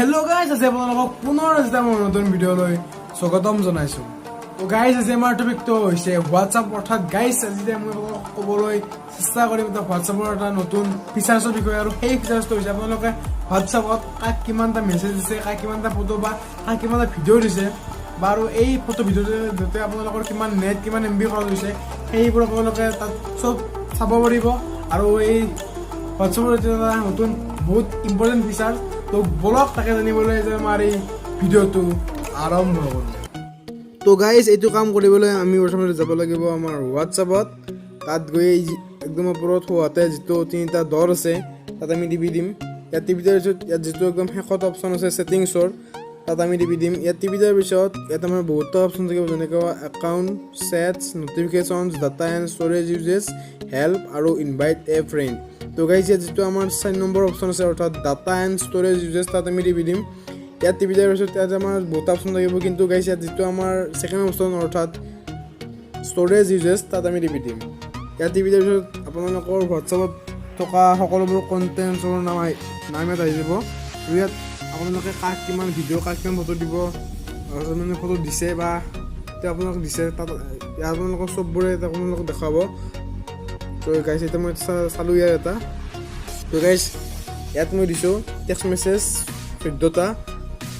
Hello' guys, আজি আপোনালোকক পুনৰ এটা মোৰ নতুন ভিডিঅ'লৈ স্বাগতম জনাইছোঁ। তো গাইজ, আজি আমাৰ টপিকটো হৈছে হোৱাটছআপ। অৰ্থাৎ গাইজ, আজি যে মই আপোনালোকক ক'বলৈ চেষ্টা কৰিম এটা হোৱাটছআপৰ এটা নতুন ফিচাৰ্ছৰ বিষয়ে। আৰু সেই ফিচাৰ্ছটো হৈছে আপোনালোকে হোৱাটছআপত কাক কিমানটা মেছেজ দিছে, কাক কিমানটা ফটো বা কাক কিমানটা ভিডিঅ' দিছে বা আৰু এই ফটো ভিডিঅ' যাতে আপোনালোকৰ কিমান নেট, কিমান এমবি খৰচ হৈছে, সেইবোৰ আপোনালোকে তাত চব চাব পাৰিব। আৰু এই হোৱাটছএপৰ এইটো এটা নতুন বহুত ইম্পৰ্টেণ্ট ফিচাৰ। তো বলক, তাকে জানিবলৈ যে আমাৰ এই ভিডিঅ'টো আৰম্ভ কৰোঁ। তো গাইজ, এইটো কাম কৰিবলৈ আমি প্ৰথমতে যাব লাগিব আমাৰ হোৱাটছআপত। তাত গৈ এই একদম ওপৰত সোঁহাতে যিটো তিনিটা ডট আছে, তাত আমি টিপি দিম। ইয়াত টিপি দিয়াৰ পিছত ইয়াত যিটো একদম শেষত অপশ্যন আছে ছেটিংছৰ, তাত আমি টিপি দিম। ইয়াত টিপি দিয়াৰ পিছত ইয়াত আমাৰ বহুতো অপশ্যন থাকিব, যেনেকৈ account, chats, notifications, data and storage usage, help আৰু ইনভাইট এ ফ্ৰেণ্ড। তো গাইজ, ইয়াত যিটো আমাৰ 4 নম্বৰ অপশ্যন আছে, অৰ্থাৎ ডাটা এণ্ড ষ্ট'ৰেজ ইউজেছ, তাত আমি টিপি দিম। ইয়াত টিপি দিয়াৰ পিছত ইয়াত আমাৰ বহুত অপশ্যন থাকিব, কিন্তু গাইজ, ইয়াত যিটো আমাৰ ছেকেণ্ড অপশ্যন, অৰ্থাৎ ষ্ট'ৰেজ ইউজেছ, তাত আমি টিপি দিম। ইয়াত টিপি দিয়াৰ পিছত আপোনালোকৰ হোৱাটছআপত থকা সকলোবোৰ কণ্টেণ্টছৰ নাম ইয়াত আহি যাব। আৰু ইয়াত আপোনালোকে কাক কিমান ভিডিঅ', কাক কিমান ফটো দিব, আৰু মানে ফটো দিছে বা তেওঁ আপোনালোক দিছে, তাত ইয়াত আপোনালোকৰ চববোৰে ইয়াত আপোনালোকক দেখুৱাব। তো গাইজ, এতিয়া মই চালোঁ ইয়াৰ এটা। তো গাইজ, ইয়াত মই দিছোঁ টেক্সট মেছেজ 14টা,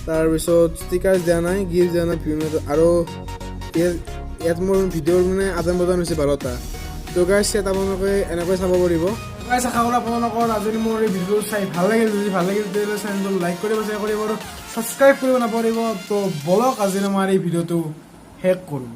তাৰপিছত ষ্টিকাৰ্ছ দিয়া নাই, গিফ্ট দিয়া নাই, ভিউ আৰু ইয়াত মোৰ ভিডিঅ'ৰ মানে আদান প্ৰদান হৈছে 12টা। তো গাইজ, ইয়াত আপোনালোকে এনেকৈ চাব পাৰিব। গাইজ, আশা কৰোঁ আপোনালোকৰ আজি মোৰ এই ভিডিঅ'টো চাই ভাল লাগিল। যদি ভাল লাগিল, তেতিয়াহ'লে চেনেলটো লাইক কৰিব, শ্বেয়াৰ কৰিব আৰু ছাবস্ক্ৰাইব কৰিব নাপাহৰিব। তো বলক, আজি আমাৰ এই ভিডিঅ'টো শেষ কৰোঁ।